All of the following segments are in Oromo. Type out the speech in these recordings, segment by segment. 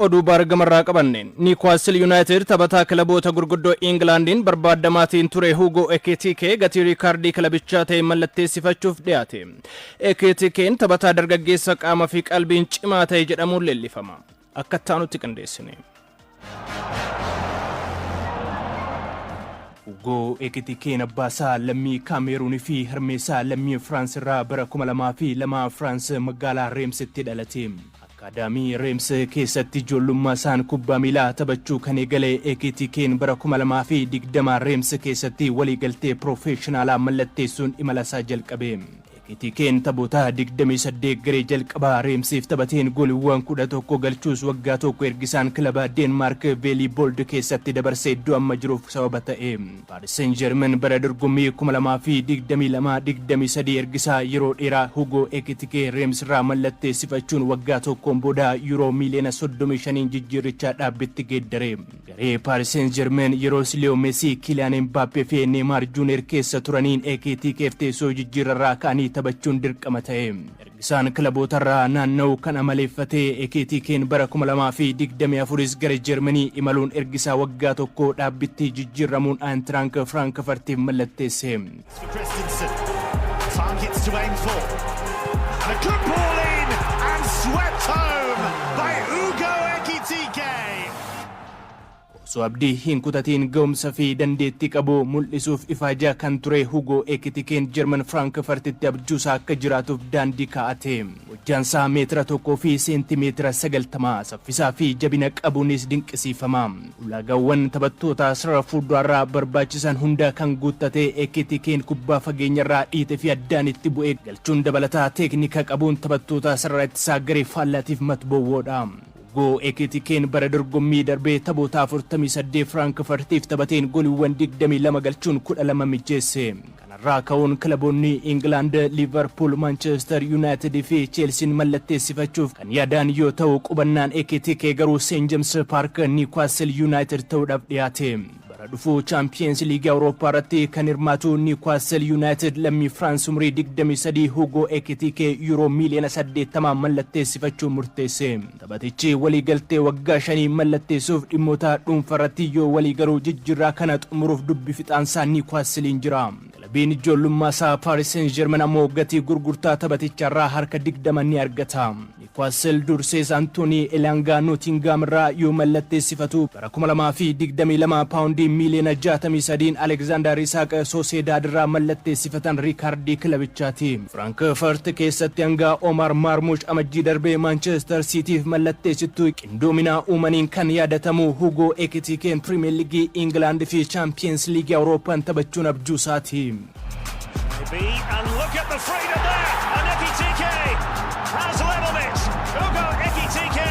Oduu baargamarraa qabanneen Niwkaastil Yuunaayitid taphataa kilaboota gurguddoo Ingilaandiin barbaadamaatiin ture Hugo Ekitike gatii riikaardii kilabichaa ta'e mallatteessifachuuf dhiyaate. Ekitikeen taphataa dargaggeessa qaama fi qalbiin cimaa ta'e jedhamuun leellifama. Akka itti qindeessine. Hugo Ekitikeen abbaasaa lammii Kaameruunii fi harmeessaa lammii Firaans irraa bara 2002 Firaans magaalaa Reemsitti dhalate. Akaadaamii Reems keessatti ijoollummaa isaan kubbaa miilaa taphachuu kan eegale Ekitikeen bara 2020 Reems keessatti waliigaltee piroofeeshinaalaa mallatteessuun imala isaa jalqabe. Ekitikeen taphoota 28 garee jalqabaa Reemsiif taphateen gooliiwwan 11 galchuus waggaa tokko ergisaan kilaba Deenmaark Veeliibold keessatti dabarsee iddoo amma jiruuf sababa ta'e. Paaris Seen Jeermen bara dorgommii 2022-23 ergisaa yeroo dheeraa Hugo Ekitikee Reems irraa mallatteessifachuun waggaa tokkoon booda yuuroo miiliyoona 35 jijjiirrichaa dhaabbitti geeddare. Garee Paaris Seen Jeermen yeroo Leo Messi, Kylian Mbappé fi Neymar Junior keessa turaniin Ekitikeef teessoo jijjiirrarraa ka'anii taphachuun dirqama ta'e. Ergisaan kilabootarraa naanna'u kan amaleeffatee Ekitikeen bara 2024 gara Jeermanii imaluun ergisaa waggaa tokko dhaabbitti jijjiirramuun Aayintiraank Firaankifartiif mallatteesse. For Christensen. Targets to aim for. And a good ball in and swept home by Ugo Ekitike. Osoo abdii hin kutatiin ga'umsa fi dandeettii qabu mul'isuuf ifaajaa kan ture Hugo Ekitikeen Jarman Firaankifartitti abjuusaa akka jiraatuuf daandii kaa'ate. Hojjaansaa meetira 1 fi seentimeetira 90 saffisaa fi jabina qabuunis dinqisiifama. Ulaagaawwan taphattoota sarara fuulduraarraa barbaachisan hunda kan guuttate Ekitikeen kubbaa fageenyarraa dhiite fi addaan itti bu'ee galchuun dabalataa teeknika qabuun taphattoota sarara ittisaa garee faallaatiif matboowwoodha. Hugo Ekitikeen bara dorgommii darbee taphoota 48 Firaankifartiif taphateen gooliiwwan 22 galchuun 12 mijeesse. Kanarraa ka'uun kilaboonni Ingilaand, Liverpool, Manchester United fi Chelsean mallatteessifachuuf kan yaadan yoo ta'u, qubannaan Ekitike garuu St James Park Newcastle United ta'uudhaaf dhiyaate. Bara dhufuu Chaampiyeens Liigii Awurooppaa irratti kan hirmaatu Newcastle United lammii Firaans umurii 23 Hugo Ekitike yuuroo miiliyoona 80 mallatteessifachuun murteesse. Taphatichi waliigaltee waggaa 5 mallatteessuuf dhimmoota dhuunfaa irratti yoo walii garuu jijjiirraa kana xumuruuf dubbi fixaansaa Newcastleiin jira. Kilabiin ijoollummaa isaa Paris Saint-Germain ammoo gatii gurgurtaa taphaticharraa harka 20 ni argata. Newcastle dursees Antoonii Elanga Nottingham irraa yoo mallatteessifatu bara 2022 paawundii miiliyoona 63 Alexander Isak Sociedad irraa mallatteessifatan riikaardii kilabichaati. Frankfurt keessatti hanga Omar Marmoush amajjii darbee Manchester Cityf mallatteessittu qindoomina uumaniin kan yaadatamu Hugo Ekitikeen Premier League England fi Champions League Awurooppaan taphachuun abjuu isaati. Maybe, and look at the freedom there. And Ekitike has levelled it. Ugo Ekitike,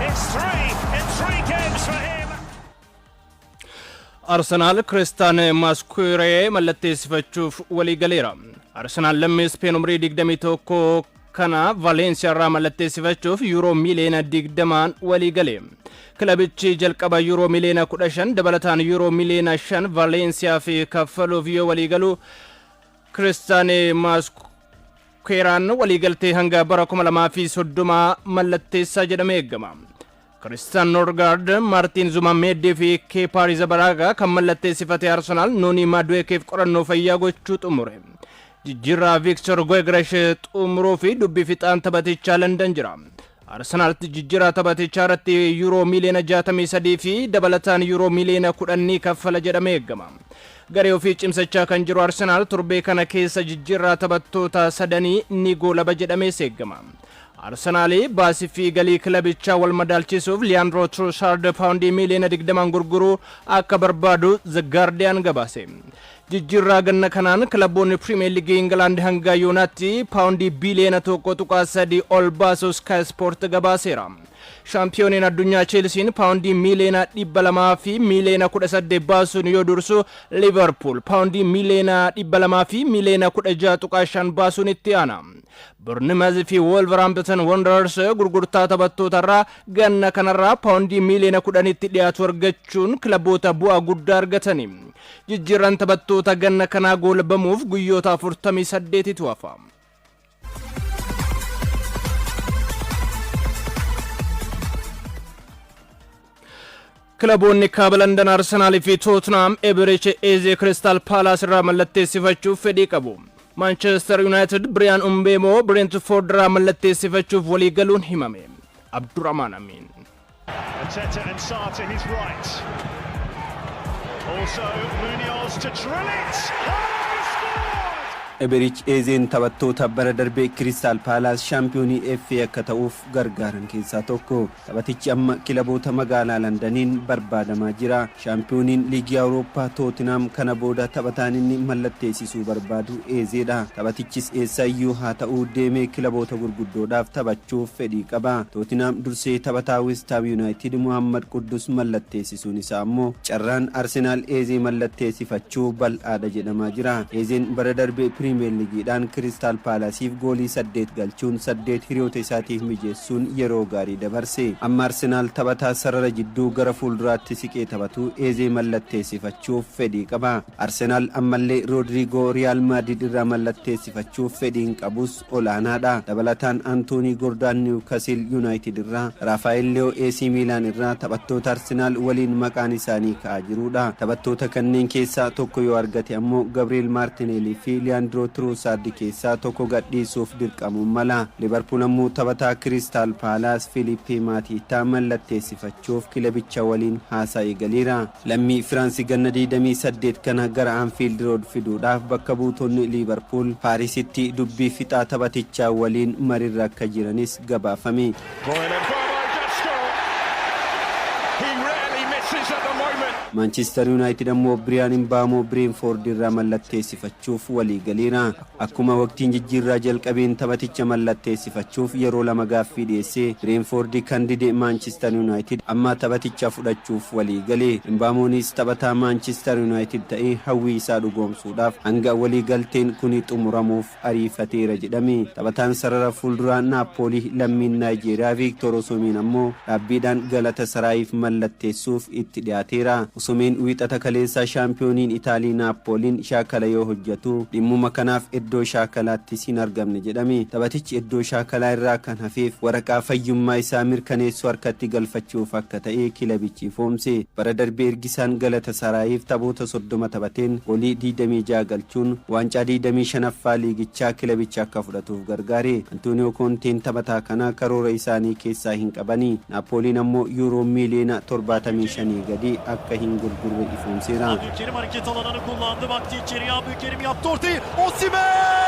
it's three in three games for him. Arsenaal Kiristaan Maaskuuree mallatteessifachuuf walii galeera. Arsenaal lammii Speen umurii 21 kana Vaaleensiyaa irraa mallatteessifachuuf yuuroo miiliyoona 20 walii gale. Kilabichi jalqaba yuuroo miiliyoona 15 dabalataan yuuroo miiliyoona 5 Vaaleensiyaa fi kaffaluuf yoo walii galu, Kiristaan Maaskuweeraan waliigaltee hanga bara 2030 mallatteessaa jedhamee eegama. Kiristaan Norgaard, Maartiin Zubimeendii fi Keepaa Arrizabalagaa kan mallatteessifate Arsenaal Noonii Maduekeef qorannoo fayyaa gochuu xumure. Jijjiirraa Viktor Gyökeres xumuruu fi dubbii fixaan taphatichaa London jira. Arsenaal jijjiirraa taphatichaa irratti yuuroo miiliyoona 63 fi dabalataan yuuroo miiliyoona 10 kaffala jedhamee eegama. Garee ofii cimsachaa kan jiru Arsenaal torbee kana keessa jijjiirraa taphattoota sadanii ni goolaba jedhamees eegama. Arsenaal baasii fi galii kilabichaa wal madaalchisuuf Liyaandroo Trusaard paawundii miiliyoona 20 gurguruu akka barbaadu The Guardian gabaase. Jijjiirraa ganna kanaan kilaboonni Pirimeer Liigii Ingilaand hanga yoonaatti paawundii biiliyoona 1.3 ol baasu Sky Sport gabaaseera. Shaampiyooniin addunyaa Cheelsiin paawundii miiliyoona 200 fi miiliyoona 18 baasuun yoo dursu, Liverpool paawundii miiliyoona 200 fi miiliyoona 16.5 baasuun itti aana. Bournemouth fi Wolverhampton Wanderers gurgurtaa taphattootarraa ganna kanarraa paawundii miiliyoona 10tti dhiyaatu argachuun kilaboota bu'aa guddaa argatani. Jijjiirraan taphattoota ganna kanaa goolabamuuf guyyoota 48tu hafa. Kilaboonni kaaba Landan Arsenaalii fi Tottenham Eberechi Eezee Crystal Palace irraa mallatteessifachuuf fedhii qabu. Manchester United Bryan Mbeumo Brentford irraa mallatteessifachuuf walii galuun himame. Abdurrahman Amin. Arteta and Sarr to his right. Also Munoz to drill it. Oh, he scored! Eberich Eezeen taphattoota bara darbee Kiristaal Paalaas shaampiyoonii FA akka ta'uuf gargaaran keessaa tokko. Taphatichi amma kilaboota magaalaa Landaniin barbaadamaa jira. Shaampiyooniin liigii Awurooppaa Tootinam kana booda taphataan inni mallatteessisuu barbaadu Eezeedha. Taphatichis eessayyuu haa ta'uu deemee kilaboota gurguddoodhaaf taphachuuf fedhii qaba. Tootinam dursee taphataa Westaam Yuunaayitid Muhammad Quddus mallatteessisuun isaa ammoo carraan Arsenaal Eezee mallatteessifachuu bal'aadha jedhamaa jira. Eezeen bara darbee Piriimeer Liigiidhaan Kiristaal Paalaasiif goolii saddeet galchuun, saddeet hiriyoota isaatiif mijeessuun yeroo gaarii dabarse. Amma Arsenaal taphataa sarara jidduu gara fuulduraatti siqee taphatu Eezee mallatteessifachuuf fedhii qaba. Arsenaal ammallee Roodriigoo Riyaal Maadrid irraa mallatteessifachuuf fedhiin qabus olaanaadha. Dabalataan Antoonii Gordaan Niwukasil Yuunaayitid irraa, Raafaa'el Leo AC Miilaan irraa taphattoota Arsenaal waliin maqaan isaanii ka'aa jirudha. Taphattoota kanneen keessaa tokko yoo argate ammoo Gabriel Maartineelii fi Liyaandroo Tiruusaard keessaa tokko gadhiisuuf dirqamuun mala. Liverpool ammoo taphataa Kiristaal Paalaas Filiippee Maatiitaa mallatteessifachuuf kilabicha waliin haasaa eegaleera. Lammii Firaansi ganna 28 kana gara Anfield Road fiduudhaaf bakka buutonni Liverpool Paarisitti dubbii fixaa taphatichaa waliin marirra akka jiranis gabaafame. Bryan Mbeumo does score. He rarely misses at the moment. Maanchister Yuunaayitid ammoo Biriyaan Imbaamoo Bireenfoord irraa mallatteessifachuuf walii galeera. Akkuma waqtiin jijjiirraa jalqabeen taphaticha mallatteessifachuuf yeroo lama gaaffii dhiyeessee Bireenfoord kan dide Maanchister Yuunaayitid amma taphaticha fudhachuuf walii gale. Imbaamoonis taphataa Maanchister Yuunaayitid ta'ee hawwii isaa dhugoomsuudhaaf hanga walii galteen kuni xumuramuuf ariifateera jedhame. Taphataan sarara fuulduraa Naappoolii lammiin Naayijeeriyaa Viiktoor Osomeen ammoo dhaabbiidhaan Galata Saraayiif mallatteessuuf itti dhiyaateera. Osomeen Wiixata kaleessaa shaampiyooniin Itaalii Naappooliin shaakala yoo hojjetu dhimmuma kanaaf iddoo shaakalaattis hin argamne jedhame. Taphatichi iddoo shaakalaa irraa kan hafeef waraqaa fayyummaa isaa mirkaneessuu harkatti galfachuuf akka ta'e kilabichi ifoomse. Bara darbee ergisaan Galata Saraayiif taphoota 30 taphateen goolii 26 galchuun waancaa 25ffaa liigichaa kilabicha akka fudhatuuf gargaare. Antooniyoo Koonteen taphataa kana karoora isaanii keessaa hin qabani. Naappooliin ammoo yuuroo miiliyoona 75 gadi akka hin gurgurre ifoomseera. Abdülkerim hareket alanını kullandı. Baktı içeriye, Abdülkerim yaptı ortayı. Osimhen!